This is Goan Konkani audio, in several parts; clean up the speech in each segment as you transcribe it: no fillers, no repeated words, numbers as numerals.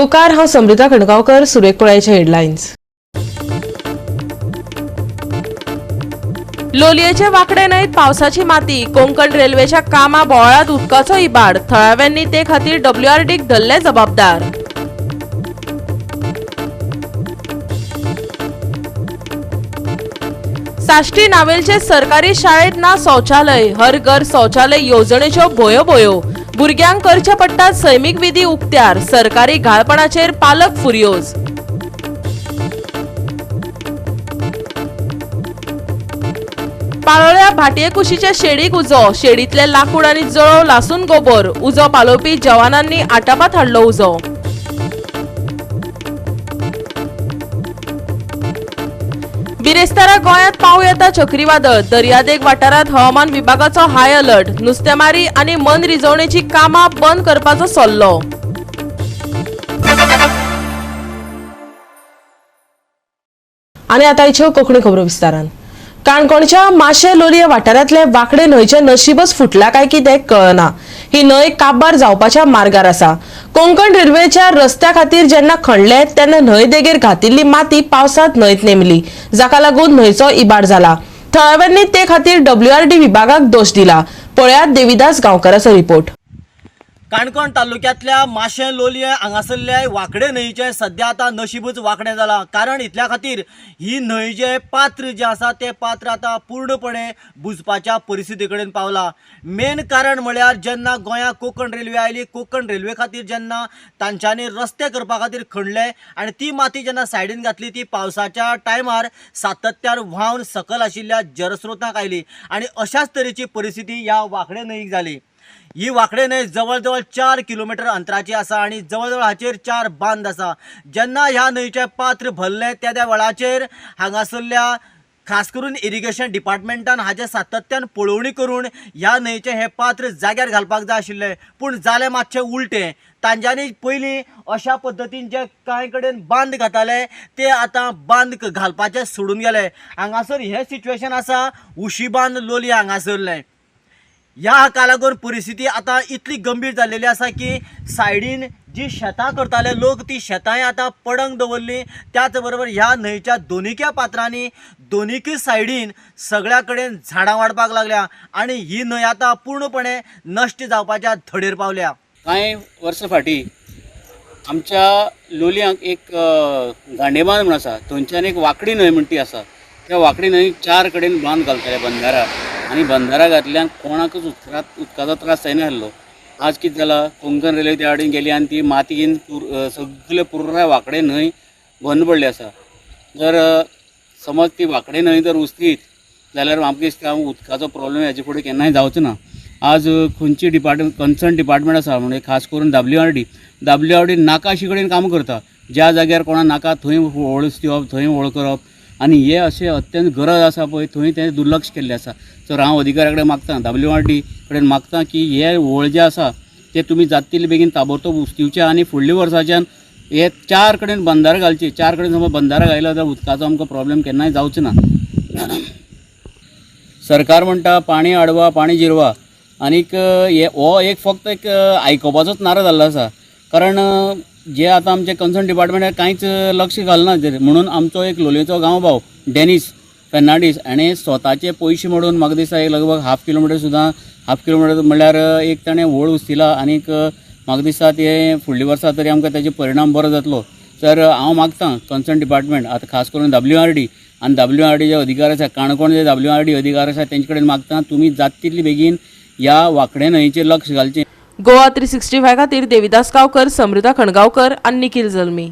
येवकार. हांव समृता खणगांवकर. सुरेख पळयाचे हेडलायन्स. लोलयेचे वाकडे न्हंयत पावसाची माती. कोंकण रेल्वेच्या कामा बोवाळात उदकाचो इबाड. थळाव्यांनी ते खातीर डब्ल्यूआरडीक धरले जबाबदार. साश्टी नावेलचे सरकारी शाळेत ना शौचालय. हर घर शौचालय येवजणेच्यो भोयो भोयो. भुरग्यांक करचे पडटात सैमीक विधी उक्त्यार. सरकारी घाळपणाचेर पालक फुर्योज. पाळोळ्या भाटये कुशीचे शेडीक उजो. शेडीतले लाकूड आनी जळोव लासून गोबर. उजो पालोवपी जवानांनी आटापात हाडलो उजो. बिरेस्तारा गोंयांत पावूं येता चक्रीवादळ. दर्यादेग वाठारांत हवामान विभागाचो हाय अलर्ट. नुस्तेमारी आनी मनरिजवणेची कामां बंद करपाचो सल्लो. आनी आतां हिच्यो कोंकणी खबरो विस्तारान. काणकोणच्या माशे लोलये वाठारांतले वाकडे न्हंयचें नशीबच फुटला काय कितें कळना. ही न्हंय काबार जावपाच्या मार्गार आसा. कोंकण रेल्वेच्या रस्त्या खातीर जेन्ना खणले तेन्ना न्हंय देगेर घातिल्ली माती पावसांत न्हंयत नेमली, जाका लागून न्हंयचो इबाड जाला. थळाव्यांनी ते खातीर डब्ल्यूआरडी विभागाक दोश दिला. पळयात देविदास गांवकाराचो रिपोर्ट. काणकोण तालुक्यांतल्या माशें लोलयें हांगासरल्या वाकडे न्हंयचें सद्या आतां नशीबच वांकडें जालां. कारण इतल्या खातीर ही न्हंय जें पात्र जें आसा तें पात्र आतां पूर्णपणे बुजपाच्या परिस्थिती कडेन पावलां. मेन कारण म्हळ्यार जेन्ना गोंयांत कोंकण रेल्वे आयली, कोंकण रेल्वे खातीर जेन्ना तांच्यांनी रस्ते करपा खातीर खणले आनी ती माती जेन्ना सायडीन घातली ती पावसाच्या टायमार सातत्यान व्हांवन सकयल आशिल्ल्या जलस्रोताक आयली आनी अशाच तरेची परिस्थिती ह्या वाकडे न्हंयक जाली. ही वाकडे न्हंय जवळ जवळ 4 किलोमिटर अंतराची आसा आनी जवळ जवळ हाचेर 4 बांद आसा. जेन्ना ह्या न्हंयचें पात्र भरलें त्या वेळाचेर हांगासरल्या खास करून इरिगेशन डिपार्टमेंटान हाजें सातत्यान पळोवणी करून ह्या न्हंयचें हें पात्र जाग्यार घालपाक जाय आशिल्लें, पूण जालें मातशें उलटें. तांच्यांनी पयलीं अशा पद्दतीन जे कांय कडेन बांद घाताले ते आतां बांद घालपाचें सोडून गेले. हांगासर हें सिच्युएशन आसा उशीबांद लोलयें हांगासरलें. ह्या हाका लागून परिस्थिती आतां इतली गंभीर जाल्लेली आसा की सायडीन जी शेतां करताले लोक ती शेतांय आतां पडंग दवरली. त्याच बरोबर ह्या न्हंयच्या दोनिक्या पात्रांनी दोनिकय सायडीन सगळ्या कडेन झाडां वाडपाक लागल्या आनी ही न्हंय आतां पूर्णपणे नश्ट जावपाच्या धडेर पावल्या. कांय वर्सां फाटीं आमच्या लोलयांक एक गांडेबांद म्हूण आसा, थंयच्यान एक वाकडी न्हंय म्हण ती आसा. त्या वाकडी न्हंय 4 कडेन बांद घालताले बंदारा आनी बंदारा घातल्यान कोणाकच उदकाचो त्रास जायना आसलो. आज कितें जालां, कोंकण रेल्वे त्या वाटेन गेली आनी ती मातयेन सगळे पुराय वाकडे न्हंय बंद पडली आसा. जर समज ती वाकडे न्हंय जर उस्तीत जाल्यार आमकां दिसता उदकाचो प्रोब्लेम हेजे फुडें केन्नाय जावचो ना. आज खंयची डिपार्टमेंट कन्सर्न डिपार्टमेंट आसा म्हणजे खास करून डब्ल्यू आर डी नाका अशी कडेन काम करता. ज्या जाग्यार कोणा नाका थंय होळ दिवप, थंय होळ करप आनी हे अशें अत्यंत गरज आसा पळय थंय तें दुर्लक्ष केल्लें आसा. तर हांव अधिकाऱ्या कडेन मागता, डब्ल्यू आर डी कडेन मागता की हे होळ जे आसा ते तुमी जाता तितले बेगीन ताबडतोब उस्तिवचे आनी फुडल्या वर्साच्यान हे 4 कडेन बंदारा घालचे. 4 कडेन समज बंदारा घायलो जाल्यार उदकाचो आमकां प्रोब्लेम केन्नाय जावचो ना. सरकार म्हणटा पाणी अडवा पाणी जिरवा आनीक हे हो एक फक्त एक आयकुपाचोच नारो जाल्लो आसा. कारण जे आतां आमचे कन्सर्न डिपार्टमेंट कांयच लक्ष घालना म्हणून आमचो एक लोलयेचो गांव भाव डेनीस फेर्नांडीस हाणें स्वताचे पयशे मोडून म्हाका दिसता एक लगभग हाफ किलोमिटर सुद्दां, हाफ किलोमिटर म्हणल्यार एक ताणें व्होळ उस्तिला आनीक म्हाका दिसता ते फुडल्या वर्सा तरी आमकां तेजे परिणाम बरो जातलो. तर हांव मागता कन्सर्न डिपार्टमेंट आतां खास करून डब्ल्यू आर डी आनी डब्ल्यू आर डी जे अधिकारी आसा, काणकोण जे डब्ल्यू आर डी अधिकारी आसा तेंचे कडेन मागता तुमी जाता तितले बेगीन ह्या वाकडे न्हंयचेर लक्ष घालचें. गोवा 365 खातीर देविदास गांवकर, समृता खणगांवकर आनी निखिल जल्मी.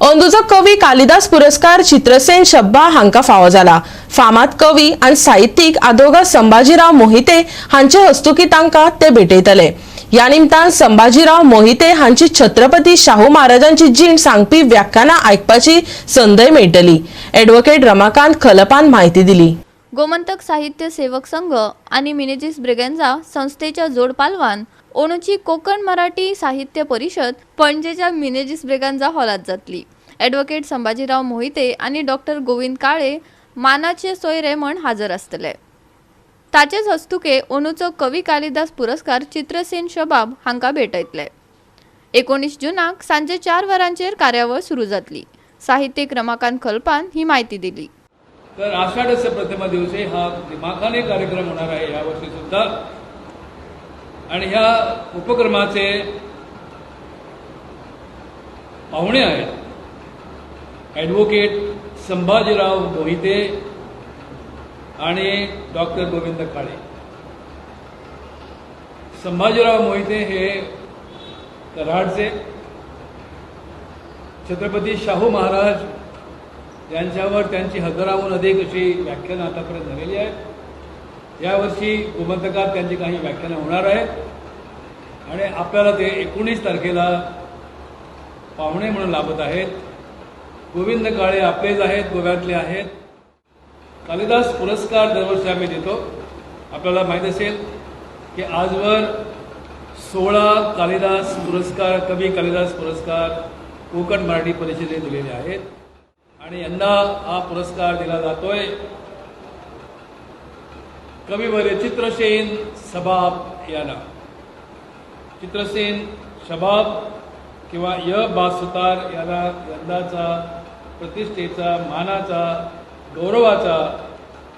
अंदूचो कवी कालिदास पुरस्कार चित्रसेन शब्बा हांकां फावो जाला. फामाद कवी आनी साहित्यीक आदोगा संभाजीराव मोहिते हांचे हस्तुकी तांकां ते भेटयतले. ह्या निमतान संभाजीराव मोहिते हांची छत्रपती शाहू महाराजांची जीण सांगपी व्याख्यानां आयकपाची संदय मेळटली. ॲडव्होकेट रमाकांत खलपान म्हायती दिली. गोमंतक साहित्य सेवक संघ आणि मिनेझिस ब्रिगेन्झा संस्थेच्या जोडपालवान ओणूची कोकण मराठी साहित्य परिषद पणजेच्या मिनेझिस ब्रिगांझा हॉलात जातली. ॲडव्होकेट संभाजीराव मोहिते आणि डॉक्टर गोविंद काळे मानाचे सोयरे म्हण हाजर आसतले. ताचेच हस्तुके ओनूचो कवी कालिदास पुरस्कार चित्रसेन शबाब हांकां भेटयतले. 19 जुनाक सांजे 4 वरांचेर कार्यावळ सुरू जातली. साहित्यीक रमाकांत खलपान ही म्हायती दिली. तर आषाढस्य प्रथम दिवशी हा दिमाखाने कार्यक्रम होणार आहे यावर्षी सुद्धा. आणि ह्या उपक्रमाचे पाहुणे आहेत ॲडव्होकेट संभाजीराव मोहिते आणि डॉक्टर गोविंद काळे. संभाजीराव मोहिते हे कराडचे छत्रपती शाहू महाराज यांच्यावर त्यांची हजाराहून अधिक अशी व्याख्यानं आतापर्यंत झालेली आहेत. यावर्षी गोमंतकात त्यांची काही व्याख्यानं होणार आहेत आणि आपल्याला ते 19 तारखेला पाहुणे म्हणून लाभत आहेत. गोविंद काळे आपलेच आहेत, गोव्यातले आहेत. कालिदास पुरस्कार दरवर्षी आम्ही देतो. आपल्याला माहीत असेल की आजवर 16 कालिदास पुरस्कार, कवी कालिदास पुरस्कार कोकण मराठी परिषदेने दिलेले आहेत आणि यंदा हा पुरस्कार दिला जातोय कविवर्य चित्रसेन सबाब यांना. चित्रसेन शबाब किंवा य बासुतार याला यंदाचा प्रतिष्ठेचा, मानाचा, गौरवाचा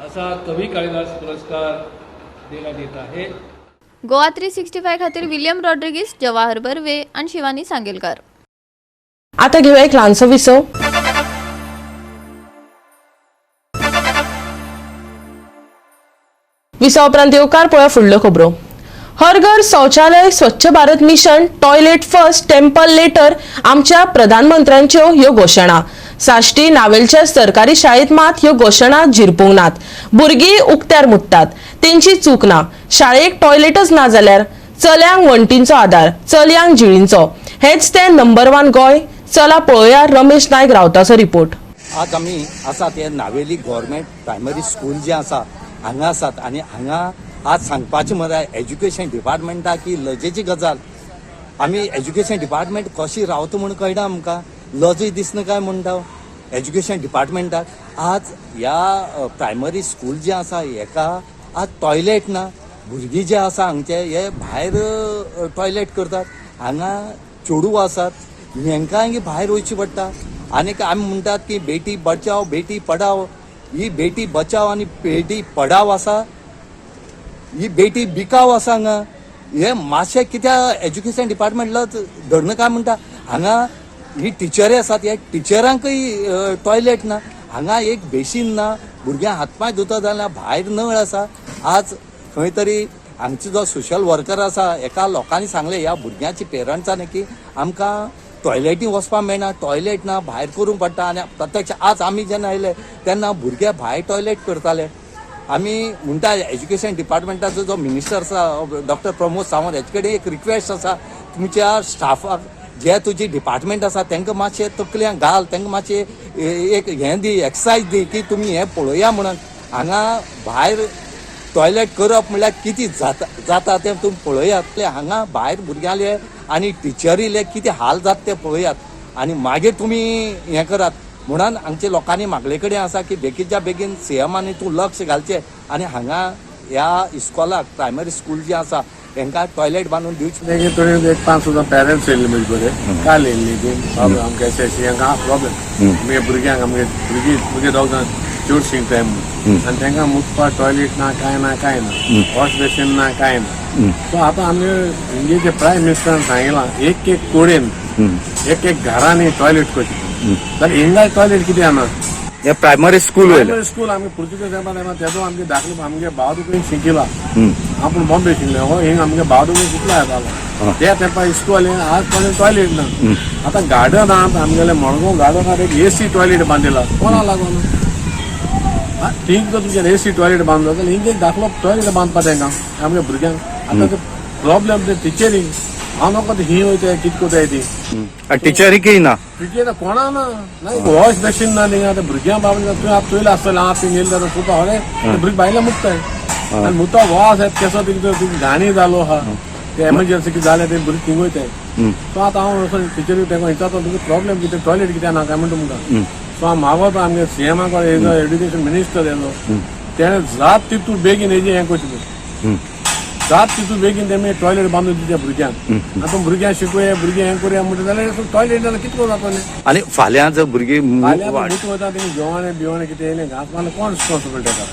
असा कवी कालिदास पुरस्कार देण्यात येत आहे. गोवा 365 खातीर विलियम रॉड्रिगीस, जवाहर बर्वे आणि शिवानी सांगेलकर. आता घेऊया एक ल्हानसो विसव. विसवा उपरांत येवकार पळोवया फुडल्यो खबरो. हर घर शौचालय, Swachh Bharat mission, toilet first temple later आमच्या प्रधानमंत्र्यांच्यो ह्यो घोशणा. साश्टी नावेलच्या सरकारी शाळेत मात ह्यो घोशणा झिरपूंक नात. भुरगीं उक्त्यार मुत्तात, तेंची चूक ना. शाळेक टॉयलेटच ना जाल्यार चल्यांक वण्टींचो आदार, चलयांक जिळींचो. हेच ते नंबर 1 गोंय. चला पळोवया रमेश नायक रावताचो रिपोर्ट. आज आमी आसात हे नावेली गव्हर्मेंट प्रायमरी स्कूल जें आसा हांगा आसात आनी हांगा आज सांगपाचें म्हळ्यार एज्युकेशन डिपार्टमेंटाक ही लजेची गजाल. आमी एज्युकेशन डिपार्टमेंट कशी रावता म्हूण कळना आमकां, लजय दिसना काय म्हणटा एज्युकेशन डिपार्टमेंटाक. आज ह्या प्रायमरी स्कूल जें आसा हेका आज टॉयलेट ना. भुरगीं जे आसा हांगचे हे भायर टॉयलेट करतात. हांगा चेडूं आसात हेंकां भायर वयचें पडटा. आनीक आमी म्हणटात की बेटी बचाव बेटी पढाव, ही बेटी बचाव आनी बेटी पढाव आसा, ही बेटी बिकाव आसा हांगा. हे मातशें कित्याक एज्युकेशन डिपार्टमेंटला धरणं काय म्हणटा. हांगा ही टिचरी आसात, ह्या टिचरांकय टॉयलेट ना, हांगा एक बेशीन ना. भुरग्यांक हातपांय धुता जाल्यार भायर नळ आसा. आज खंय तरी हांगचो जो सोशल वर्कर आसा एका लोकांनी सांगलें ह्या भुरग्यांची पेरंट्सांनी की आमकां टॉयलेटी वचपाक मेळना, टॉयलेट ना, भायर करूंक पडटा. आनी प्रत्यक्ष आज आमी जेन्ना आयले तेन्ना भुरगे भायर टॉयलेट करताले. आमी म्हणटा एज्युकेशन डिपार्टमेंटाचो जो मिनिस्टर आसा डॉक्टर प्रमोद सावंत हेचे कडेन एक रिक्वेस्ट आसा, तुमच्या स्टाफाक जे तुजी डिपार्टमेंट आसा तांकां मातशें तकल्यांक घाल, तांकां मातशें एक हें दी, एक्सरसायज दी की तुमी हें पळोवया म्हणून. हांगा भायर टॉयलेट करप म्हणल्यार कितें जाता तें तुमी पळयात. हांगा भायर भुरग्यांले आनी टिचरीले कितें हाल जाता तें पळयात आनी मागीर तुमी हें करात म्हणून हांगचे लोकांनी मागले कडेन आसा की बेगीनच्या बेगीन सीएमांनी तूं लक्ष घालचें आनी हांगा ह्या इस्कॉलाक प्रायमरी स्कूल जें आसा हेंकां टॉयलेट बांदून दिवचें. तेगे थोडी एक 5-6 पेरंट्स येयल्ली म्हजे कडेन, काल येयल्ली ती, बाबा आमकां अशें अशें हांकां प्रॉब्लेम, आमगे भुरग्यांक, आमगे भुरगीं भुरगे दोग जाण चेड शिकताय म्हणून, आनी तांकां मुतपाक टॉयलेट ना, कांय ना, कांय ना, वॉश बेसीन ना, कांय ना. सो आतां आमगे इंडियेचे प्रायम मिनिस्टरान सांगिलां एक एक कोडेन एक एक घरांनी टॉयलेट करची, जाल्यार हिंगा टॉयलेट कितें ना. हे प्रायमरी स्कूल प्रायमरी स्कूल आमगे पुर्तुगेज तेंपार तेजो आमगे दाखले, आमगे भाव शिकिला, आपूण बॉम्बे शिकले हो, हिंग आमगे भाव शिकला येतालो त्या तेंपार इस्कॉल, आज पर्यंत टॉयलेट ना. आतां गार्डनांत आमगेले मडगांव गार्डनांत एक एसी टॉयलेट बांदिला, कोणा लागून थिंग जर तुमच्यान एसी टॉयलेट बांदलो जाल्यार हिंग एक दाखलो टॉयलेट बांदपा तांकां आमगे भुरग्यांक. आतां ते प्रॉब्लेम ते टिचरींक, हांव नको ही वयता कितें करताय ती टिचरीकय ना, टिचर कोणा ना, वॉश बेसीन ना थिंगा. आतां भुरग्यां बाबा तुवें आतां चोयलां आसतलें, हांव थिंग येयलें जाल्यार सुद्दां हय भुरगीं भायले मुकताय आनी मुता वास येता केसो थिंग घाणी जालो आहा, ते एमर्जन्सी कितें जालें ते भुरगीं थिंग वयताय. सो आतां हांव वचून टिचरी तांकां विचारता तुमकां प्रॉब्लेम कितें, टॉयलेट कित्याक ना काय म्हण तुमकां. सो हांव मागोता आमगे सीएमा कडेन येयलो, एड्युकेशन मिनिस्टर येयलो, तेणें जात तितून बेगीन हेजी हें करचें. जात तितून बेगीन तेमी टॉयलेट बांदून दिवचे भुरग्यांक. आतां भुरग्यांक शिकूया, भुरगीं हें करुया म्हणटा जाल्यार टॉयलेट जाल्यार कितें जातलें? आनी फाल्यां जर भुरगीं फाल्यां मूत वता, तेमी जेवण बिवण कितें येयलें घांस मारलें, कोण रिस्पॉन्सिबल तेका?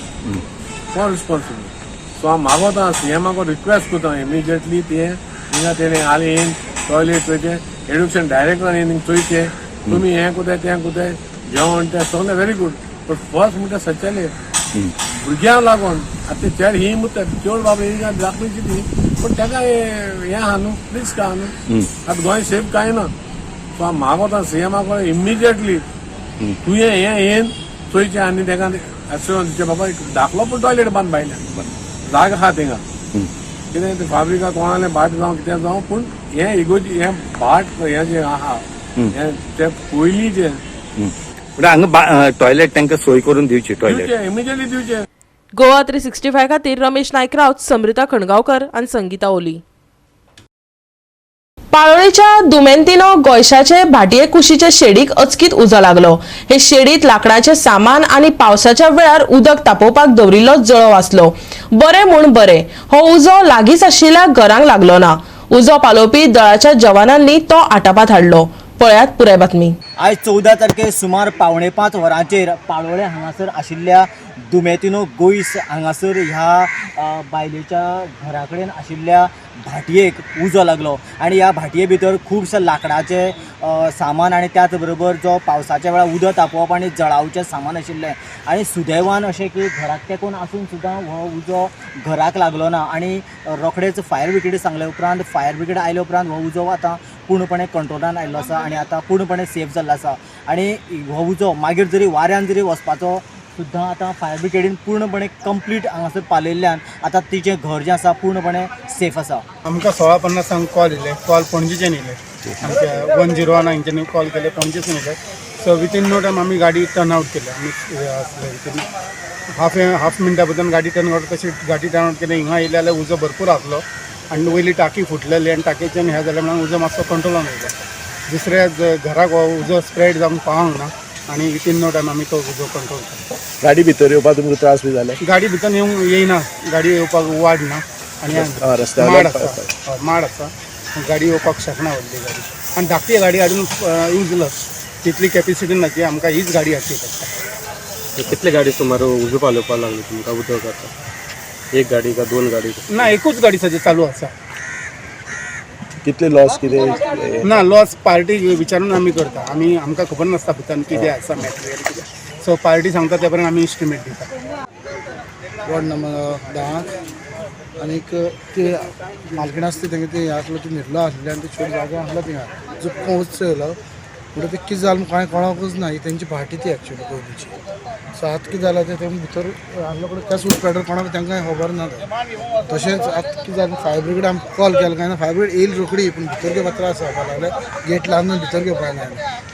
कोण रिस्पॉन्सिबल? सो हांव मागोता, सीएमाक रिक्वेस्ट करता, इमिजिएटली ते हिंगा तेणें आले येवन टॉयलेट चोयचें, एड्युकेशन डायरेक्टरान येवन चोयचें. तुमी हें कोताय, तें कोताय, जेवण तें सगळें व्हेरी गूड, बट फर्स्ट म्हणटा सच्चाले भुरग्यांक लागून आतां ते चेड ही मुत्ता चेड बाबा ही दाखली ती, पूण तेका हें आहा न्हू, रिस्क आहा न्हू. आतां गोंय सेफ कांय ना. सो हांव मागोता सीएमाक, इमिजिएटली तुवें हें येवन चोयचें आनी तेका एश्योरन्स दिवचें, बाबा दाखलो पूण टॉयलेट बांद, भायल्यान जागा आहा थिंगा. कितें ते फाब्रिका कोणालें भाट जावं कितें जावं, पूण हें इगोजी हें भाट हें जें आहा हें तें पयलींचें. म्हणजे हांगा टॉयलेट तांकां सोय करून दिवची, टॉयलेट दिवचें, इमिजिएटली दिवचें. गोवा 365 खातीर रमेश नायक राऊत, समृता खणगांवकर आनी संगीता ओली. पाळोळेच्या दुमेंतिनो गोयशाचे भाटये कुशीचे शेडीक अचकीत उजो लागलो. हे शेडीत लाकडाचें सामान आनी पावसाच्या वेळार उदक तापोवपाक दवरिल्लो जळोव आसलो. बरें म्हूण बरें, हो उजो लागींच आशिल्ल्या घरांक लागलो ना. उजो पालोवपी दळाच्या जवानांनी तो आटापात हाडलो. पळयात पुराय बातमी. आयज 14 तारखे सुमार 4:45 वरांचेर पाळोळें हांगासर आशिल्ल्या दुमेतिनो गोयस हांगासर ह्या बायलेच्या घरा कडेन आशिल्ल्या भाटयेक उजो लागलो आनी ह्या भाटये भितर खुबशे लाकडाचे सामान आनी त्याच बरोबर जो पावसाच्या वेळार उदक तापोवप आनी जळावचें सामान आशिल्लें. आनी सुदैवान अशें की घराक तेंकून आसून सुद्दां हो उजो घराक लागलो ना आनी रोखडेच फायर ब्रिगेड सांगले उपरांत फायर ब्रिगेड आयले उपरांत हो उजो आतां पूर्णपणे कंट्रोलान आयिल्लो आसा आनी आतां पूर्णपणे सेफ जाल्लो आसा. आनी हो उजो मागीर जरी वाऱ्यान जरी वचपाचो सुद्दां आतां फायर ब्रिगेडीन पूर्णपणे कंप्लीट हांगासर पालयल्ल्यान आतां तिचें घर जें आसा पूर्णपणे सेफ आसा. आमकां 16:50 कॉल येयले, कॉल पणजेच्यान येयले, आमच्या 101 हांच्यानी कॉल केले, पणजेसून येयले. सो विथीन नो टायम आमी गाडी टर्न आवट केली. आमी आसले विथीन हाफ मिनटा भितर गाडी टर्न आवट. कशी गाडी टर्न आवट केली, हिंगा येयले जाल्यार उजो भरपूर आसलो आनी वयली टाकी फुटलेली आनी टाकेच्यान हें जालें म्हणून उजो मातसो कंट्रोलान येयलो. दुसऱ्या घराक हो उजो स्प्रेड जावंक पावंक ना आनी विथीन नो टायम आमी तो उजो कंट्रोल केलो. गाडी भितर येवपाक तुमकां त्रास बी जाले? गाडी भितर येवंक येयना, गाडी येवपाक वाड ना आनी माड आसा, माड आसा, गाडी येवपाक शकना व्हडली गाडी आनी धाकटी गाडी हाडून युजलस, तितली कॅपेसिटी ना की आमकां हीच गाडी हाडची पडटा. कितले गाडी सुमार उजो पालोवपाक लागली तुमकां उदक? आतां एक गाडी का दोन गाडी? ना, एकूच गाडी सद्या चालू आसा. कितले लॉस कितें? ना, लॉस पार्टी विचारून आमी करता. आमी आमकां खबर नासता भितर कितें आसा मॅटेरियल कितें, सो पार्टी सांगता त्या प्रमाणे आमी एस्टिमेट दिता. वॉर्ड नंबर 10 आनीक ते मालकीण आसता तेंगे ते आसलो, ती न्हिदलो आसले आनी ते छोट जागो आसलो थिंगा जुप्पो उच्च येयलो म्हणटा ते कितें जालें कांय कळोंकूच ना. ही तेंची भाटी ती एक्चुली पयलींची. सो आतां कितें जालां तें तेमी भितर आसलो कडेन कॅस पेट्रोल कोणाक तांकां खबर ना. तशेंच आतां कितें जालें, फायर ब्रिगेड आमकां कॉल केलो काय ना, फायर ब्रिगेड येयली रोखडी, पूण भितर घेवपाक त्रास जावपाक लागले, गेट लावन भितर घेवपाक जायना.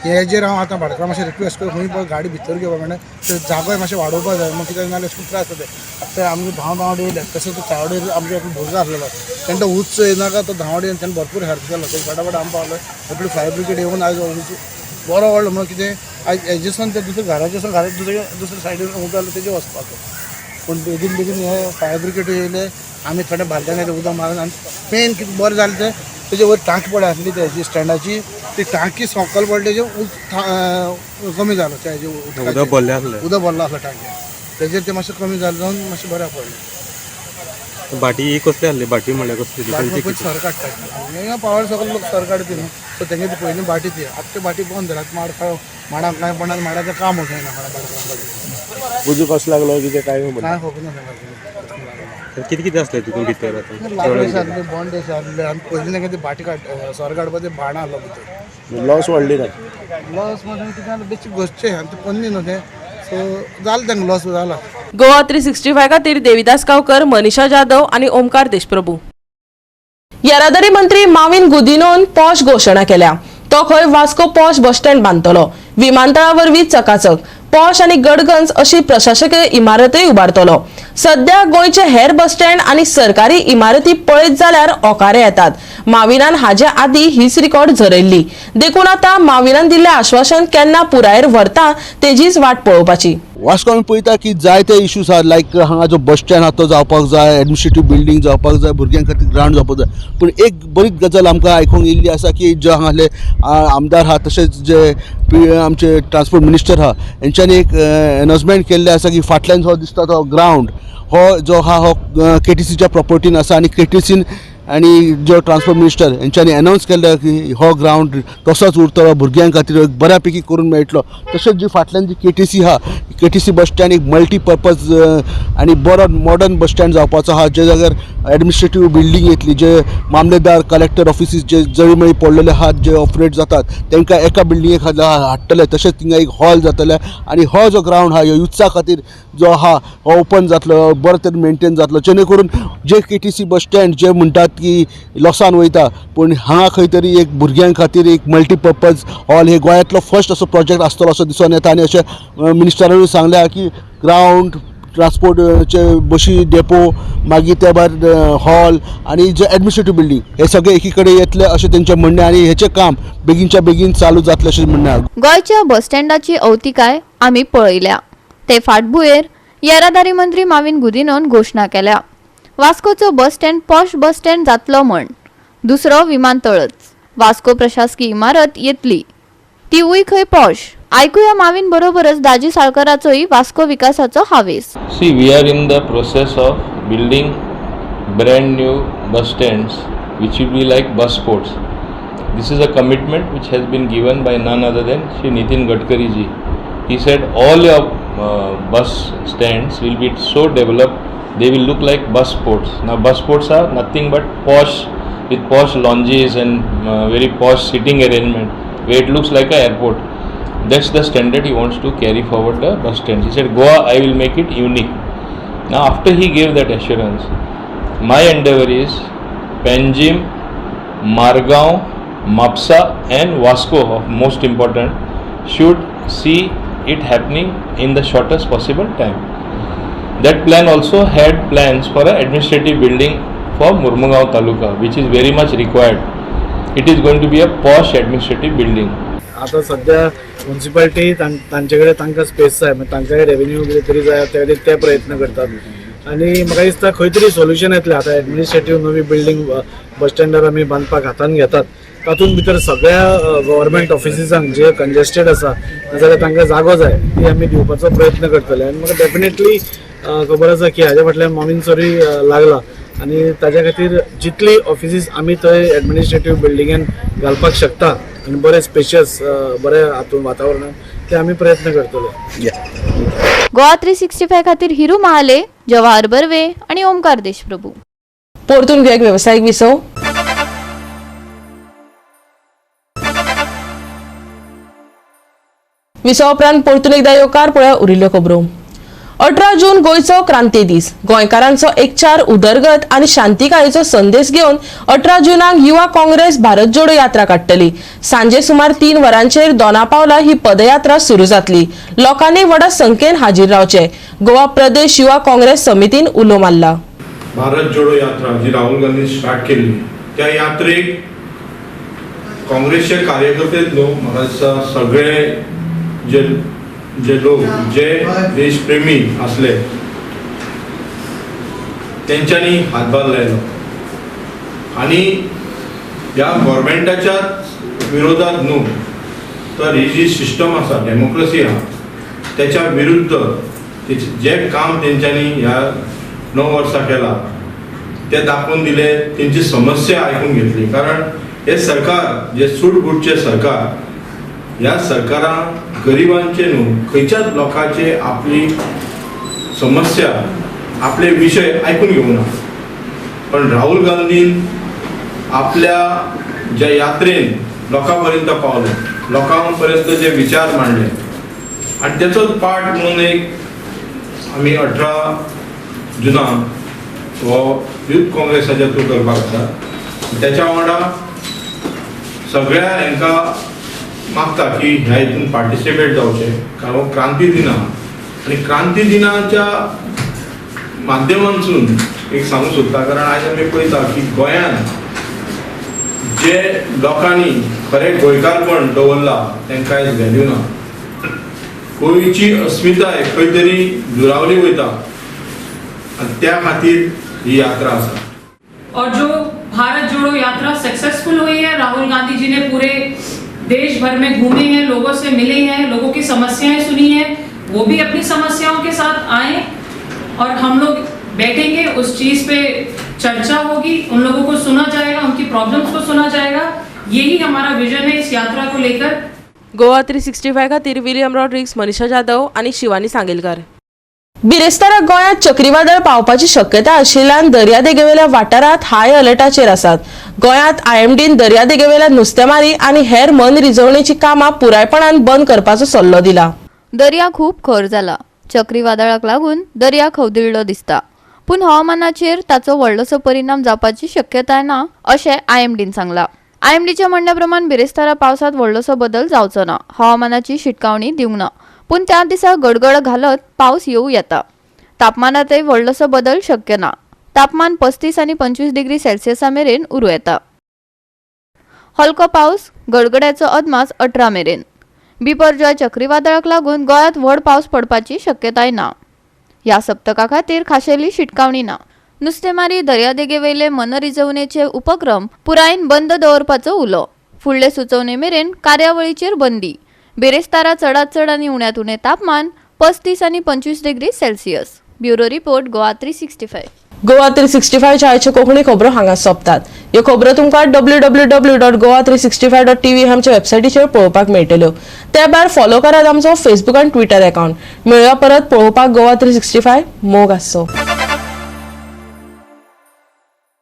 हेजेर हांव आतां भाटकारां मातशें रिक्वेस्ट करूं, खंय पळय गाडी भितर घेवपाक मेळना, तर जागोय मातशें वाडोवपाक जाय, मागीर कितें नाल्यार खूब त्रास जाता. आतां आमकां धांव धांवड येयले, तशें तो चावडेर आमचे एक भुरगो आसलेलो, तेणें तो उच्च येयनाका, तो धांवड येवन तेणें भरपूर हेल्प केलो. तें फटाफट आमी पावले रोखडी फायर ब्रिगेड येवन आयज बरो व्हडलो म्हणून कितें आयज हेजेसून ते दुसऱ्या घराच्यासून घरा दुसऱ्या सायडीन उबे तेजे वचपाचो, पूण बेगीन बेगीन हे फायर ब्रिगेड येयले. आमी थोडे भायल्यान येयले उदक मारून आनी मेन कितें बरें जालें तें तेजे वयर टांकी पडल्या आसली तेजी स्टँडाची, ती टांकी सकयल पडली, तेजें कमी जालो तेजे उदक भरलें आसलें, उदक भरलो आसलो टांकयेन, तेजेर तें मातशें कमी जालें जावन मातशें बऱ्याक पडलें. भाटी ही कसली आसली? भाटी म्हणल्यार कसली? भाटी पयलीं सर काडटा, हिंगा पावळ सगळे लोक सर काडटा न्हू, सो तेंगे ती पयलीं भाटी ती. आतां ती भाटी बंद जाली, आतां माड माडाक कांय पडना, माडाचें काम जायना भाटकारां. उजो कसो लागलो कितें कांय कांय खबर ना तांकां. कितें कितें आसलें तितून भितर? आतां लाकडां आसले, बोंडे आसले आनी पयलीं तांकां ती भाटी काड सर काडपा ते भाणां आसलो भितर. लॉस व्हडली ना? लॉस म्हणजे कितें जालें, बेश्टें घसचें आनी तें पोन्नी न्हू तें, सो जालें तांकां लॉस जाला. गोवा 365 खातीर देविदास गांवकर, मनीषा जाधव आनी ओमकार देशप्रभू. येरादारी मंत्री माविन गुदिनोन पॉश घोशणा केल्या. तो खंय वास्को पॉश बस स्टँड बांदतलो. विमानतळा वरवीं चकाचक पॉश आनी गडगंज अशी प्रशासकीय इमारतय उबारतलो. सध्या गोंयचे हेर बस स्टँड आनी सरकारी इमारती पळयत जाल्यार ओकारे येतात. माविनान हाजे आदी हीच रिकॉर्ड झरयल्ली, देखून आतां माविनान दिल्लें आश्वासन केन्ना पुरायेर व्हरता तेजीच वाट पळोवपाची. वास्को आमी पळयता की जायते इश्यूज आहा, लायक हांगा जो बस स्टँड आहा तो जावपाक जाय, एडमिनिस्ट्रेटीव बिल्डींग जावपाक जाय, भुरग्यां खातीर ग्रावंड जावपाक जाय. पूण एक बरी गजाल आमकां आयकूंक येयल्ली आसा की जे हांगासले आमदार आहा तशेंच जे आमचे ट्रान्सपोर्ट मिनिस्टर आहा हेंच्यांनी एक अनाउंसमेंट केल्लें आसा की फाटल्यान जो दिसता तो ग्रावंड हो जो आहा हो केटीसीच्या प्रॉपर्टीन आसा आनी केटीसीन आनी जो ट्रान्सपोर्ट मिनिस्टर हेंच्यांनी अनाउंस केल्लें की हो ग्रावंड तसोच उरतलो, भुरग्यां खातीर बऱ्या पैकी करून मेळटलो. तशेंच जी फाटल्यान जी केटीसी आहा, केटीसी बस स्टँड एक मल्टीपर्पज आनी बरो मॉडर्न बस स्टँड जावपाचो आहा, जे जाग्यार एडमिनिस्ट्रेटीव बिल्डींग येतली, जे मामलेदार कलेक्टर ऑफिसीस जे जळीमळी पडलेले आहात, जे ऑपरेट जातात तांकां एका बिल्डिंगे खाला हाडटले. तशेंच थिंगा एक हॉल जातलें आनी हो जो ग्रावंड आहा ह्यो युथ्सा खातीर जो आहा हो ओपन जातलो, बरो तरेन मेंटेन जातलो, जेणे करून जे केटीसी बस स्टँड जे म्हणटात की लॉसान वयता, पूण हांगा खंय तरी एक भुरग्यां खातीर एक मल्टीपर्पज हॉल हे गोंयांतलो फर्स्ट असो प्रोजेक्ट आसतलो असो दिसून येता. आनी अशें मिनिस्टरानूय सांगलें की ग्रावंड ट्रान्सपोर्टचे बशी डेपो, मागीर त्या भायर हॉल आनी जे एडमिनिस्ट्रेटीव बिल्डींग हे सगळे एकी कडेन येतले अशें तेंचें म्हणणें आनी हेचें काम बेगीनच्या बेगीन चालू जातलें अशें म्हणणें आहा. गोंयच्या बस स्टँडाची अवतिकाय आमी पळयल्या. ते फाटभुंयेर येरादारी मंत्री माविन गुदिनोन घोशणा केल्या वास्कोचो bus stand posh bus stand जातलो म्हण. दुसरो विमानतळच, वास्को प्रशासकी इमारत येतली, तिवूय खंय पॉश. आयकुया माविन बरोबरच दाजी साळकराचोय वास्को विकासाचो हावेस. See, we are in the process of building brand new bus stands which will be like bus ports. This is a commitment which has been given by none other than Shri Nitin Gadkari ji. He said all your bus stands will be so developed, they will look like bus ports. Now bus ports are nothing but posh, with posh lounges and very posh seating arrangement, where it looks like an airport. That's the standard he wants to carry forward the bus stands. He said, Goa, I will make it unique. Now after he gave that assurance, my endeavor is Panjim, Margao, Mapsa and Vasco, of most important, should see it happening in the shortest possible time. That plan also had plans for an administrative building for Murmugao Taluka, which is very much required. It is going to be a posh administrative building. आता सध्या म्युनिसिपालिटी तांचे कडेन तांकां स्पेस जाय, मागीर तांकां रेवेन्यू कितें तरी जाय, त्या खातीर ते प्रयत्न करतात आनी म्हाका दिसता खंय तरी सोल्युशन येतलें. आतां एडमिनिस्ट्रेटीव नवी बिल्डींग बस स्टँडार आमी बांदपाक हातान घेतात, तातूंत भितर सगळ्या गव्हर्मेंट ऑफिसिसांक जे कंजेस्टेड आसा नाजाल्यार तांकां जागो जाय ती आमी दिवपाचो प्रयत्न करतले. आनी म्हाका डेफिनेटली खबर आसा की हाज्या फाटल्यान माविन सरूय लागला आनी ताज्या खातीर जितली ऑफिसीस आमी थंय एडमिनिस्ट्रेटीव बिल्डिंगेन घालपाक शकता आनी बरें स्पेशियस बरें हातून वातावरणान ते आमी प्रयत्न करतले. गोवा 365 खातीर हिरू महाले, जवाहर बर्वे आणि ओमकार देशप्रभू. परतून घेवया एक वेवसायीक विसव. विसवा उपरांत परतून एकदा येवकार. पळया उरिल्ल्यो खबरो. 18 जून गोंयचो क्रांती दीस. गोंयकारांचो एकचार, उदरगत आनी शांतिकायेचो संदेश घेवन 18 जुनाक युवा काँग्रेस भारत जोडो यात्रा काडटली. सांजे सुमार 3 वरांचेर दोनापावला ही पदयात्रा सुरू जातली. लोकांनी व्हडा संख्येन हाजीर रावचे. गोवा प्रदेश युवा काँग्रेस समितीन उलो मारला. भारत जोडो यात्रा जी राहुल गांधी स्टार्ट केल्ली त्या यात्रेक काँग्रेसचे कार्यकर्ते न्हू, म्हाका दिसता सगळे जे जे लोक जे देशप्रेमी असले तेंच्यांनी हातभार लायलो आनी ह्या गव्हर्मेंटाच्या विरोधात न्हू तर ही जी सिस्टम आसा, डेमोक्रेसी आहा, त्याच्या विरुद्ध जे काम तेंच्यांनी ह्या 9 वर्सां केला ते दाखोवन दिले, तेंची समस्या आयकून घेतली. कारण हे सरकार जे सूटबूटचे सरकार, ह्या सरकारान गरिबांचे न्हू खंयच्याच लोकांचे आपली समस्या आपले विशय आयकून घेवना. पण राहुल गांधीन आपल्या ज्या यात्रेन लोकां पर्यंत पावले, लोकां पर्यंत जे विचार मांडले आनी तेचोच पार्ट म्हणून एक आमी 18 जुनाक हो युथ काँग्रेसाच्या थ्रू करपाक आसा. तेच्या वांगडा सगळ्या हेंकां मागता की ह्या हितून पार्टिसिपेट जावचें, कारण हो क्रांती दिन आहा आनी क्रांती दिनाच्या माध्यमांतसून एक सांगूंक सोदता, कारण आयज आमी पळयता की गोंयांत जे लोकांनी खरें गोंयकारपण दवरलां तांकां आयज व्हॅल्यू ना. गोंयची अस्मिताय खंय तरी दुरावली वयता आनी त्या खातीर ही यात्रा आसा. और जो भारत जोड़ो यात्रा सक्सेसफुल हुई है, राहुल गांधी जी ने पूरे देश भर में घूमे हैं, लोगों से मिले हैं, लोगों की समस्याएं सुनी हैं, वो भी अपनी समस्याओं के साथ आए और हम लोग बैठेंगे, उस चीज़ पे चर्चा होगी, उन लोगों को सुना जाएगा, उनकी प्रॉब्लम्स को सुना जाएगा. यही हमारा विजन है इस यात्रा को लेकर. गोवा 365 खातीर विलियम रॉड्रिक्स, मनीषा जाधव आनी शिवानी सांगेलकर. बिरेस्तारा गोंयांत चक्रीवादळ पावपाची शक्यता आशिल्ल्यान दर्यादेगेवेल्या वाठारांत हाय अलर्टाचेर आसात. गोंयांत आयएमडीन दर्यादेगेवेल्या नुस्तेमारी आनी हेर मनरिजवणेची कामां पुरायपणान बंद करपाचो सल्लो दिला. दर्या खूब खर जाला. चक्रीवादळाक लागून दर्या खवदिळ्ळो दिसता, पूण हवामानाचेर ताचो व्हडलोसो परिणाम जावपाची शक्यताय ना अशें आयएमडीन सांगलां. आयएमडीच्या म्हणण्या प्रमाण बिरेस्तारा पावसांत व्हडलोसो बदल जावचो ना. हवामानाची शिटकावणी दिवंक ना, पूण त्या दिसा गडगड घालत पावस येवं येता. तापमानांतय व्हडलोसो बदल शक्य ना. तापमान 35 आनी 25 डिग्री सेल्सियसा मेरेन उरूं येता. हलको पावस गडगड्याचो अदमास 18 मेरेन. बिपरजॉय चक्रीवादळाक लागून गोंयांत व्हड पावस पडपाची शक्यताय ना. ह्या सप्तका खातीर खाशेली शिटकावणी ना. नुस्तेमारी, दर्यादेगेवयले मनरिजवणेचे उपक्रम पुरायेन बंद दवरपाचो उलो. फुडले सुचोवणे मेरेन कार्यावळीचेर बंदी. बिरेस्तारा चडात चड आनी उण्यांत उणें तापमान 35 आनी 25 degree Celsius. Bureau report, Goa 365. Goa 365 आयच्यो कोंकणी खबरो हांगा सोंपतात. ह्यो खबरो तुमकां www.goa365.tv आमच्या वेबसायटीचेर पळोवपाक मेळटल्यो. त्या भायर फॉलो करात आमचो फेसबूक आनी ट्विटर अकाउंट. मेळुया परत पळोवपाक गोवा 365. मोग आसचो.